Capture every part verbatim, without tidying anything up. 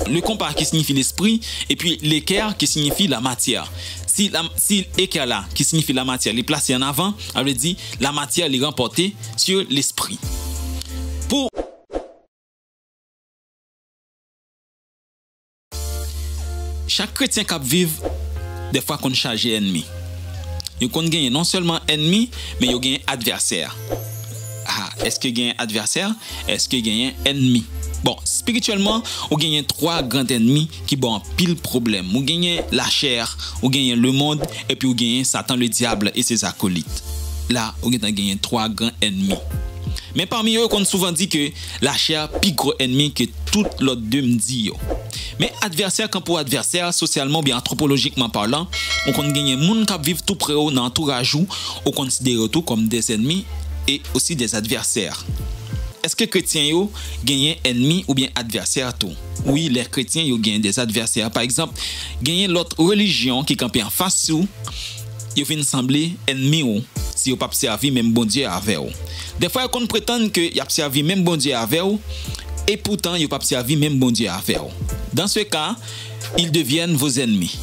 Le compas ki siyifi lespri, epi l'équerre ki siyifi la matière. Si, la, si équerre la ki siyifi la matière li plase an avan, sa vle di la matière li ranpòte sur l'esprit. Pou chak kretyen k ap viv, dèfwa konn chaje ènmi. Yo konn genyen non sèlman ènmi, men yo genyen advèsè. Ah, èske genyen advèsè? Èske genyen ènmi? Bon, espirityèlman, ou genyen twa gran ènmi ki ba w anpil pwoblèm. Ou genyen lachè, ou genyen lemonn, epi ou genyen Satan ledyab e ses acolytes. La, ou gentan genyen twa gran ènmi. Men pami yo, yo konn souvan di ke lachè pi gwo ènmi ke tout lòt de m di yo. Men advèsè, kan pou advèsè, sosyalman oubyen antwopolojikman palan, ou konn genyen moun k ap viv tou pre w nan antouraj ou, ou konsidere yo tou kòm des ennemis e osi des adversaires. Èske kretyen yo genyen ènmi oubyen advèsè tou? Wi, lè kretyen yo genyen des adversaires. Pa egzanp, genyen lòt relijyon ki kanpe anfas ou, yo vin sanble ènmi w si yo p ap sèvi menm Bondye avè w. Dèfwa, yo konn pretann ke y ap sèvi menm Bondye avè w, e poutan yo p ap sèvi menm Bondye avè w. Dans ce cas, ils deviennent vos ennemis.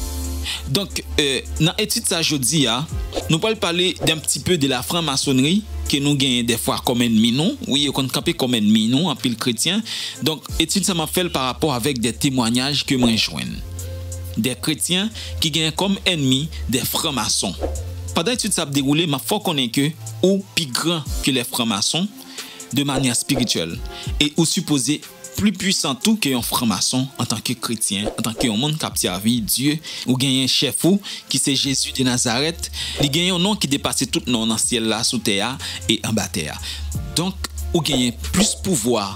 Donk, euh, nan etid sa jodi a, nou pral pale d'un petit peu de la franc-maçonnerie ke nou genyen dèfwa kòm ènmi nou. Wi, yo konn kanpe kòm ènmi nou, anpil kretyen. Donk, etid sa m ap fè l pa rapò avèk de temwanyaj ke mwen jwenn. De kretyen ki genyen kòm ènmi de franmason. Pandan etid sa ap dewoule, m ap fè w konnen ke ou pi gran ke les francs-maçons de manière spirituelle. E ou sipoze pli pwisan tou ke yon franmason antanke kretyen, antanke yon moun k ap sèvi Dye. Ou genyen chèf ou, ki se Jezi de Nazarèt. Li gen yon non ki depase tout non nan syèl la, sou tè a e anba tè a. Donk, ou genyen plis pouvwa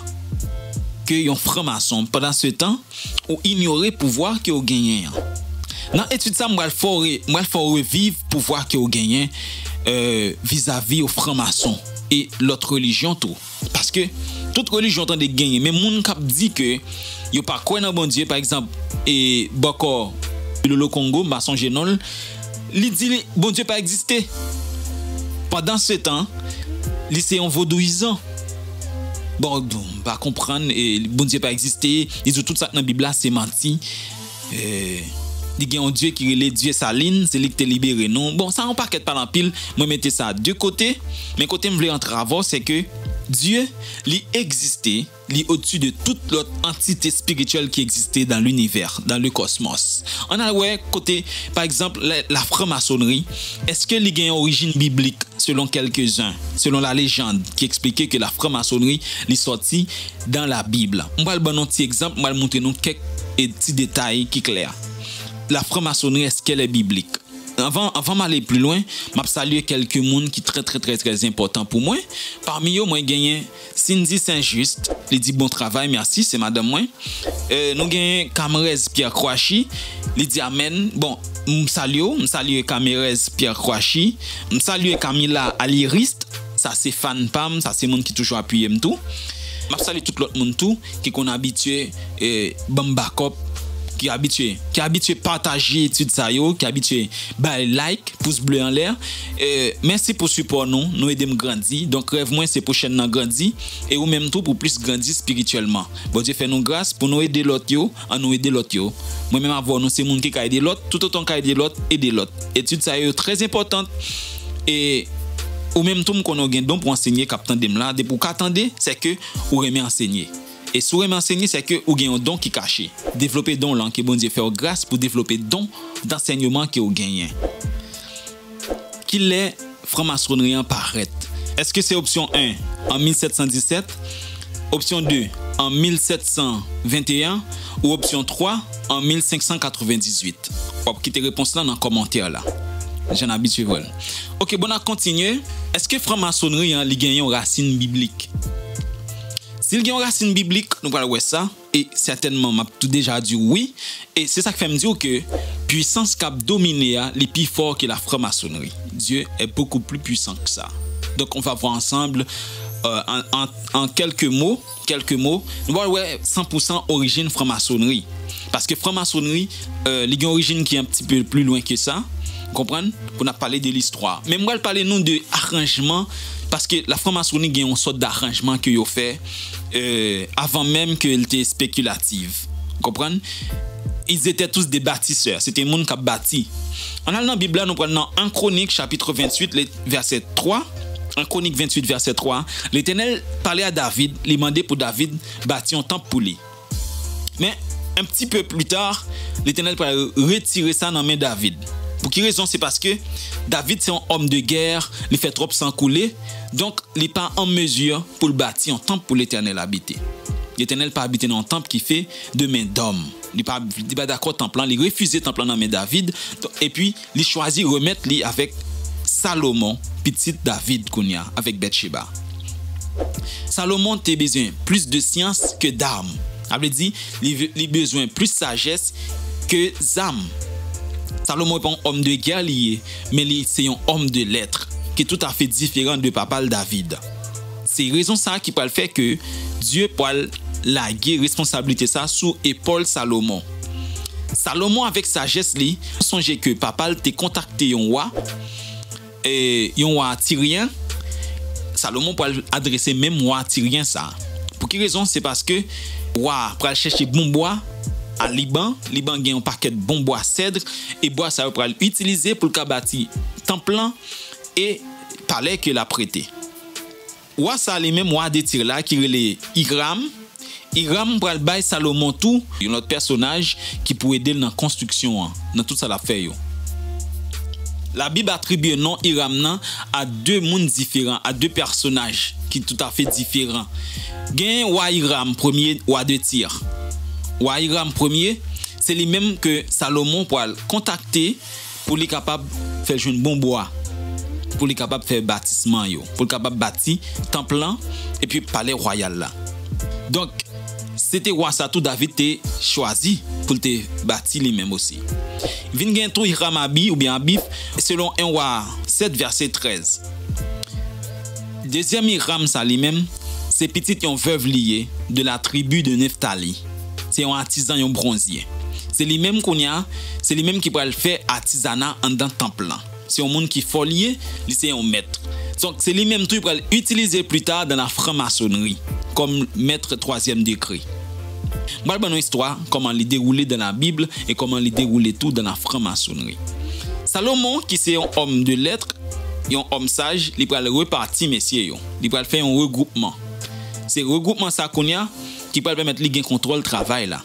ke yon franmason. Pandan se tan, ou inyore pouvwa ke w genyen an. Nan etid sa, m pral fè w re-, m pral fè w reviv pouvwa ke w genyen, euh, vizavi yo franmason e lòt relijyon tou. Paske tout relijyon tande genyen, men moun k ap di ke yo pa kwè nan Bondye, pa egzanp, e bòkò Lolo Kongo, m pa sonje non l, li di li, Bondye pa egziste. Pandan se tan, li se yon vodouyizan. Bon, bon, m pa konprann, e, Bondye pa egziste, li di w tout sa k nan Bib la se manti. E, li gen yon Dye ki rele Dye Salin, se li ki te libere nou. Bon, sa yon pakèt pale anpil, mwen mete sa de kote, men kote m vle antre avè w, se ke Dye, li egziste, li odsi de tout lòt antite espirityèl ki egziste dans l'univers, dans le cosmos. Ann al wè kote, pa egzanp, la, la franmasonri, èske li gen yon orijin biblik, selon kèlkezen, selon la légende, ki eksplike ke la franmasonri, li sòti dans la Bible? M pral ban nou ti egzanp, m pral montre nou kèk, e, ti detay ki klè. La franmasonri, est-ce qu'elle est biblique? Anvan, anvan m ale pli lwen, m ap salye kèlke moun ki trè, trè, trè, trè enpòtan pou mwen. Pami yo, mwen genyen Cindy Saint-Just, li di, "Bon travay, mèsi," se madanm mwen. E, nou genyen Kamerez Pierre Croachi, li di, "Amèn." Bon, m salye w, m salye Kamerez Pierre Croachi, m salye Camila Alierist, sa se fan pa m, sa se moun ki toujou apiye m tou. M ap salye tout lòt moun tou ki konn abitye, e, ban m bakòp, ki abitye, ki abitye pataje etid sa yo, ki abitye bay like, pous ble anlè. E, mèsi pou sipò nou, nou ede m grandi. Donk, rèv mwen se pou chèn nan grandi, e ou menm tou pou plis grandi espirityèlman. Bondye fè nou gras pou nou ede lòt yo, ann nou ede lòt yo. Mwen menm avè w, nou se moun ki ka ede lòt, toutotan w ka ede lòt, ede lòt. Etid sa yo trè enpòtan. E ou menm tou, m konnen w gen don pou ansenye k ap tande m la. Depi w ka tande, se ke ou renmen ansenye. E si w renmen ansenye, se ke ou gen yon don ki kache. Devlope don w lan, ke Bondye fè w gras pou devlope don dansèyman ke w genyen. Kilè franmasonri an parèt? Èske se opsyon en an mil sèt san disèt, opsyon de an mil sèt san venteyen ou opsyon twa an mil senk san katrevendizuit? W ap kite repons lan nan kòmantè la, jan n abitye wè l. Oke, bon, n ap kontinye. Èske franmasonri an, li gen yon rasin biblik? Si l gen yon rasin biblik, nou pral wè sa, e sètènman, m ap tou deja di w wi, e se sa k fè m di w ke pwisans k ap domine a, li pi fò ke la franmasonri. Dieu est beaucoup plus puissant que ça. Donc, on va voir ensemble, euh, en, en, en quelques mots, quelques mots, nou pral wè san pou san orijin franmasonri. Paske franmasonri, euh, li gen orijin ki un petit peu plus loin que ça, konprann? Pou n ap pale de listwa. Men m pral pale nou de aranjman, paske la franmasonri gen yon sòt d'aranjman ke yo fè, euh, avan menm ke l te espekilatif. Konprann? Ils étaient tous des bâtisseurs. Se te moun k ap bati. Ann al nan Bib la, nou pral nan en Kronik, chapit venntuit, le, vèsè twa. En Kronik venntuit, vèsè twa. Letènèl pale a David, li mande pou David bati yon tanp pou li. Men, un petit peu plus tard, Letènèl pral retire sa nan men David. Pou ki rezon? Se paske David se yon òm de gè, li fè twòp san koule, donk li pa an mezi pou l bati yon tanp pou Letènèl abite. Letènèl pa abite nan yon tanp ki fè de men dòm. Li pa, li pa dakò tanp lan, li refize tanp lan nan men David, epi li chwazi remèt li avèk Salomon, pitit David kounye a, avèk Batcheba. Salomon te bezwen plis de syans ke dam. Sa vle di, li, li bezwen plis sajès ke zam. Salomon pa yon òm de gè li ye, men li se yon òm de lèt, ki toutafè diferan de papa l David. Se rezon sa ki pral fè ke Dye pral lage responsablite sa sou epòl Salomon. Salomon, avèk sajès li, sonje ke papa l te kontakte yon wa, e, yon wa tiryen. Salomon pral adrese menm wa tiryen sa. Pou ki rezon? Se paske wa pral chèche bon bwa a Liban. Liban gen yon pakèt bon bwa sèd, e bwa sa yo pral itilize pou l ka bati tanp lan e palè ke l ap rete. Wa sa li menm, wa de Tir la, ki rele Iram. Iram pral bay Salomon tou yon lòt pèsonaj ki pou ede l nan konstriksyon an, nan tout sa l ap fè yo. Labib atribye non Iram nan a de moun diferan, a de pèsonaj ki toutafè diferan. Gen wa Iram premye, wa de Tir. Wa Iram premye, se li menm ke Salomon pral kontakte pou li kapab fè jwenn bon bwa, pou li kapab fè batisman yo, pou li kapab bati tanp lan, epi palè wayal la. Donk, se te wa sa tou David te chwazi pou l te bati li menm osi. Vin gen tou Hiram Abi oubyen Abif, selon en Wa sèt vèsè trèz. Dezyèm Hiram sa li menm, se pitit yon vèv li ye, de la tribu de Neftali. Se yon atizan, yon bwonzye. Se li menm kounye a, se li menm ki pral fè atizana anndan tanp lan. Se yon moun ki fò li ye, li se yon mèt. Donk, se li menm tou ki pral itilize pli ta dan la franmasonri kòm mèt twazyèm degre. M pral ban nou istwa kòman li dewoule dan Labib e kòman li dewoule tou dan la franmasonri. Salomon, ki se yon òm de lèt, yon òm saj, li pral repati mesye yo. Li pral fè yon regwoupman. Se regwoupman sa kounye a ki pral pèmèt li gen kontwòl travay la.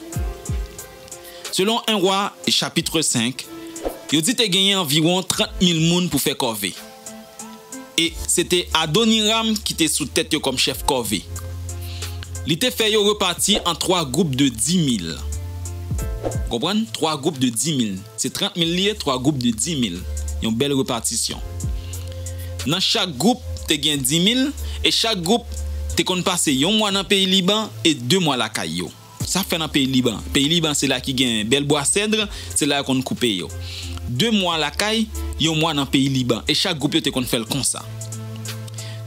Selon en Wa chapit senk, yo di te genyen anviwon trant mil moun pou fè kòve. E se te Adoniram ki te sou tèt yo kòm chèf kòve. Li te fè yo repati an twa gwoup de dis mil. Konprann? Twa gwoup de dis mil. Se trant mil li ye, twa gwoup de dis mil. Yon bèl repatisyon. Nan chak gwoup, te gen dis mil, e chak gwoup te konn pase yon mwa nan peyi Liban e de mwa lakay yo. Sa fè nan peyi Liban. Peyi Liban, se la ki gen bèl bwa sèd, se la yo konn koupe yo. De mwa lakay, yon mwa nan peyi Liban. E chak gwoup yo te konn fè l konsa.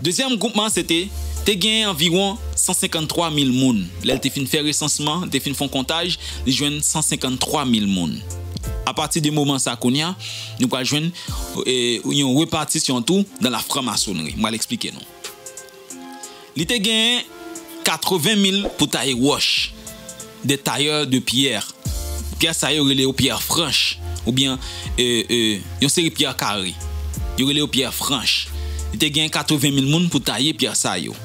Dezyèm gwoupman, se te, te gen anviwon san senkanntwa mil moun. Lè l te fin fè resansman, te fin fè yon kontaj, li jwenn san senkanntwa mil moun. Apati de moman sa kounye a, nou pral jwenn, e, yon repatisyon tou dan la franmasonri. M pral eksplike nou. Li te genyen katreven mil pou taye wòch, des tailleurs de pierre. Pyè sa yo rele yo pyè franch, oubyen, e, e, yon seri pyè kare. Yo rele yo pyè franch. Li te genyen katreven mil moun pou taye pyè sa yo.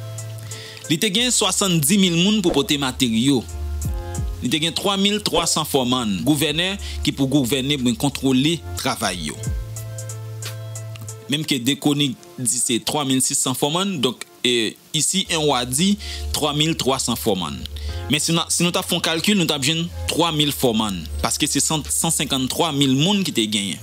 Li te genyen swasanndis mil moun pou pote materyo. Li te gen twa mil twa san fòmann, gouvènè ki pou gouvène, oubyen kontwole travay yo. Menm ke de Kronik di se twa mil sis san fòmann, donk, e, isi, en Wa di twa mil twa san fòmann. Men si nou, si nou t ap fè yon kalkil, nou t ap jwenn twa mil fòmann, paske se san, san senkanntwa mil moun ki te genyen.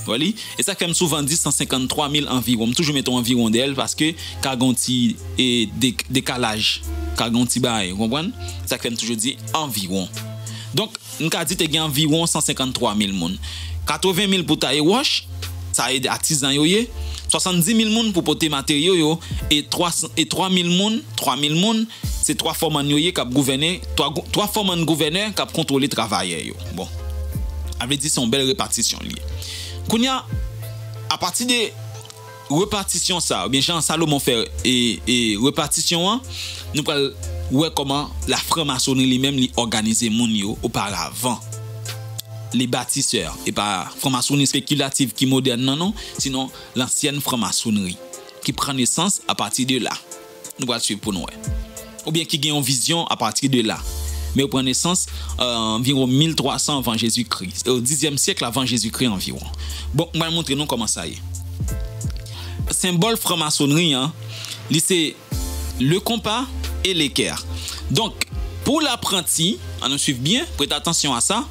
Wè li? E sa k fè m souvan di san senkanntwa mil anviwon. M toujou mete yon anviwon dèyè l, paske ka gen yon ti, e, de-, dekalaj. Ka gen yon ti bagay, ou konprann? Sa k fè m toujou di anviwon. Donk, m ka di te gen anviwon san senkanntwa mil moun. Katreven mil pou taye wòch, sa e atizan yo ye, swasanndis mil moun pou pote materyo yo, e twa, e twa mil moun, twa mil moun, se twa fòmann yo ye k ap gouvène, twa gou-, twa fòmann gouvènè k ap kontwole travayè yo. Bon. Sa vle di se yon bèl repatisyon li ye. Kounye a, apati de repatisyon sa, oubyen jan Salomon fè, e, e, repatisyon an, nou pral Ou wè kòman lafranmasonri li menm li òganize moun yo oparavan. Les bâtisseurs, e pa franmasonri spekilatif ki modèn nan non, sinon lansyen franmasonri ki pran nesans apati de la. Nou pral swiv pou nou wè. Oubyen ki gen yon vizyon apati de la. Men yo pran nesans anviwon mil twa san anvan Jezikri, o dizyèm syèk avan Jezikri anviwon. Bon, m pral montre nou kòman sa ye. Senbòl franmasonri an, li se le konpa e lekè. Donk, pou lapranti, ann nou swiv byen, prete atansyon a sa.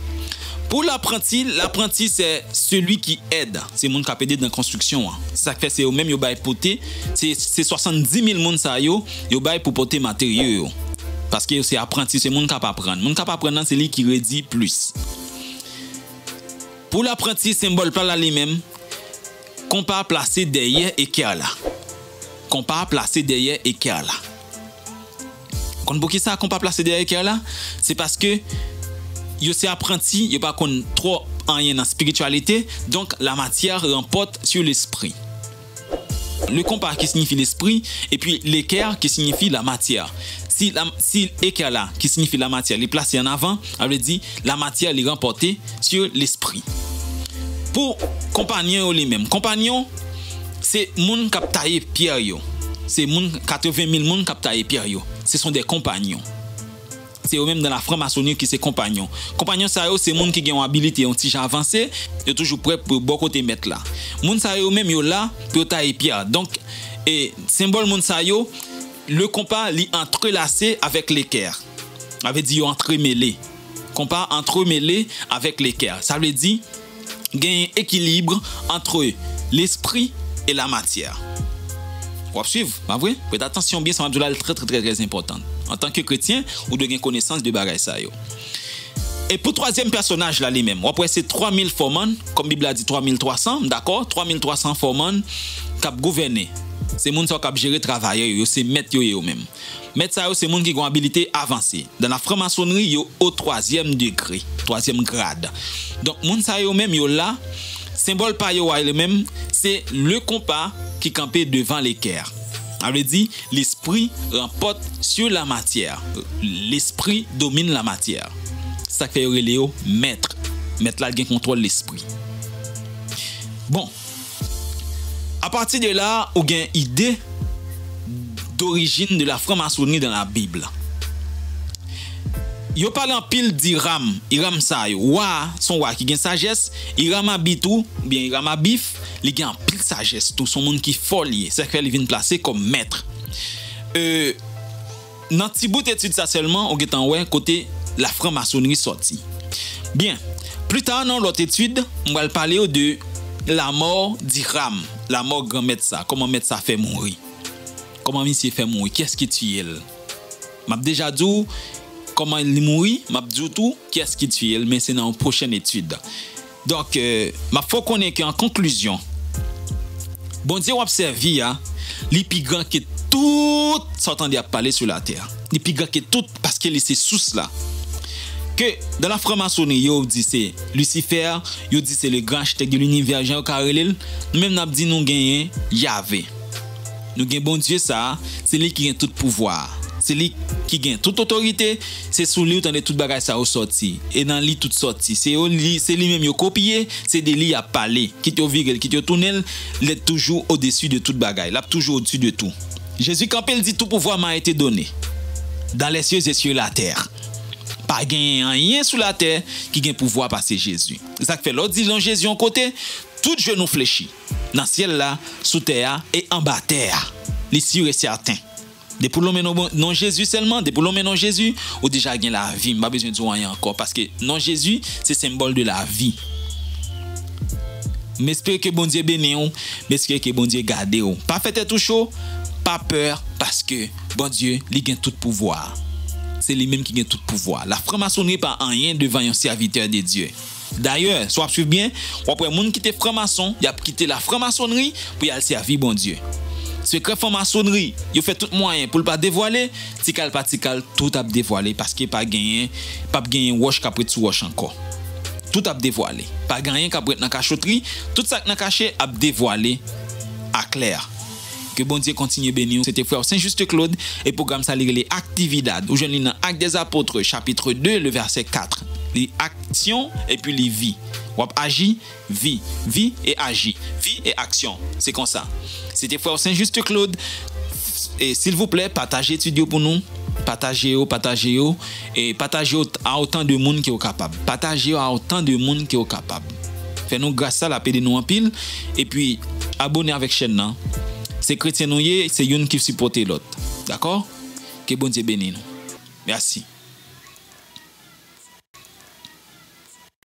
Pou lapranti, lapranti se celui qui aide. Se moun k ap ede nan konstriksyon an. Se sa k fè se yo menm yo bay pote. Se, se swasanndimil moun sa yo, yo bay pou pote materyo yo. Paske yo se apranti, se moun k ap aprann. Moun k ap aprann nan, se li ki redi plis. Pou lapranti, senbòl pa la li menm, konpa plase dèyè ekè la. Konpa plase dèyè ekè la. Konn poukisa konpa plase dèyè ekè la? Se paske yo se apranti, yo pa konn twòp anyen nan spirityalite, donk la matière l'emporte sur l'esprit. Le konpa ki siyifi lespri, epi lekè ki siyifi la matière. Si la, si ekè la ki siyifi la matière, li plase an avan, sa vle di la matière li ranpòte sur l'esprit. Pou konpanyon yo li menm, konpanyon se moun k ap taye pyè yo. Se moun, katreven mil moun k ap taye pyè yo. Ce sont des compagnons. Se yo menm nan lafranmasonri ki se konpanyon. Konpanyon sa yo se moun ki gen yon abilite yon ti jan avanse, yo toujou prè pou yo bò kote mèt la. Moun sa yo menm yo la pou yo taye pyè. Donk, e, senbòl moun sa yo, le konpa li antrelase avèk lekè. Sa vle di yo antremele. Konpa antremele avèk lekè. Sa vle di genyen ekilib ant lespri e la matière. W ap swiv, pa vre? Prete atansyon byen, sa m ap di w la, li trè, trè, trè, trè enpòtan. Antanke kretyen, ou dwe gen konesans de bagay sa yo. E pou twazyèm pèsonaj la li menm, w ap wè se twa mil fòmann, kòm Bib la di twa mil twa san, m dakò, twa mil twa san fòmann k ap gouvène. Se moun sa yo k ap jere travayè yo, yo se mèt yo ye yo menm. Mèt sa yo se moun ki gen yon abilite avanse. Dans la franc-maçonnerie, yo o twazyèm degre, twazyèm grad. Donk, moun sa yo menm, yo la, senbòl pa yo a yo menm, se le konpa ki kanpe devan lekè. Sa vle di, l'esprit l'emporte sur la matière. Lespri domine la matière. Sa k fè yo rele yo mèt. Mèt la gen kontwòl lespri. Bon, apati de la, ou gen ide d'origine de la franc-maçonnerie dans la Bible. Yo pale anpil d'Hiram, Hiram sa yo. Wa a, se yon wa ki gen sajès. Hiram Abi tou, oubyen Hiram Abif, li gen anpil sajès tou. Se yon moun ki fò li ye. Se sa k fè li vin plase kòm mèt. E, nan ti bout etid sa sèlman, ou gentan wè kote lafranmasonri sòti. Byen, pli ta, nan yon lòt etid, m pral pale w de lamò d'Hiram, lamò granmèt sa, kòman mèt sa fè mouri. Kòman misye fè mouri? Qui est-ce qui tué l? M ap deja di w kòman li mouri, m ap di w tou qui est-ce qui tué l, men se nan yon pwochèn etid. Donk, euh, m ap fè w konnen ke an konklizyon, Bondye w ap sèvi a, li pi gran ke tout sa w tande ap pale sou latè. Li pi gran ke tout paske li se sous la. Ke dans la franc-maçonnerie, yo di se Lucifer, yo di se le grand architecte de l'univers, jan yo ka rele l, nou menm n ap di nou genyen Yahvé. Nou gen Bondye sa a, se li ki gen tout pouvwa a. Se li ki gen tout otorite, se sou li ou tande tout bagay sa yo sòti. E nan li tout sòti. Se yo, li, se li menm yo kopye, se de li y ap pale. Kit yo vire l, kit yo tounen l, il est toujours au-dessus de tout bagay. L ap toujou odsi de tou. Jezi kanpe, l di, tout pouvoir m'a été donné dans les cieux et sur la terre. Pa genyen anyen sou latè ki gen pouvwa pase Jezi. Se sa k fè lè w di non Jezi yon kote, tout jenou flechi. Nan syèl la, sou tè a e anba tè a. Li si e sèten. Depi w lonmen non, non Jezi sèlman, depi w lonmen non Jezi, ou deja gen lavi. M pa bezwen di w anyen ankò, paske non Jezi se senbòl de lavi. M espere ke Bondye beni w, m espere ke Bondye gade w. Pa fè tèt ou cho, pa pè, paske Bondye, li gen tout pouvwa. Se li menm ki gen tout pouvwa. Lafranmasonri pa anyen devan yon sèvitè de Dye. Dayè, si w ap swiv byen, w ap wè moun ki te franmason, y ap kite lafranmasonri pou y al sèvi Bondye. Sekrè franmasonri, yo fè tout mwayen pou l pa devwale, ti kal pa ti kal, tout ap devwale, paske pa genyen, p ap genyen wòch k ap ret sou wòch ankò. Tout ap devwale. Pa gen anyen k ap ret nan kachotri, tout sa k nan kache ap devwale aklè. Ke Bondye kontinye beni w. Se te frè w Saint Juste Claude e pwogram sa li rele Actividad. Ou jwenn li nan Actes des Apôtres, chapitre deux, le verset quatre. Li aksyon epi li vi. W ap aji, vi, vi e aji, vi e aksyon. Se konsa. Se te frè w Saint Juste Claude. E silvouplè, pataje etid yo pou nou. Pataje yo, pataje yo. E pataje yo a otan de moun ke w kapab. Pataje yo a otan de moun ke w kapab. Fè nou gras sa, l ap ede nou anpil. Epi, abone avèk chèn nan. Se kretyen nou ye, se youn ki sipòte lòt. Dakò? Ke Bondye beni nou. Mèsi.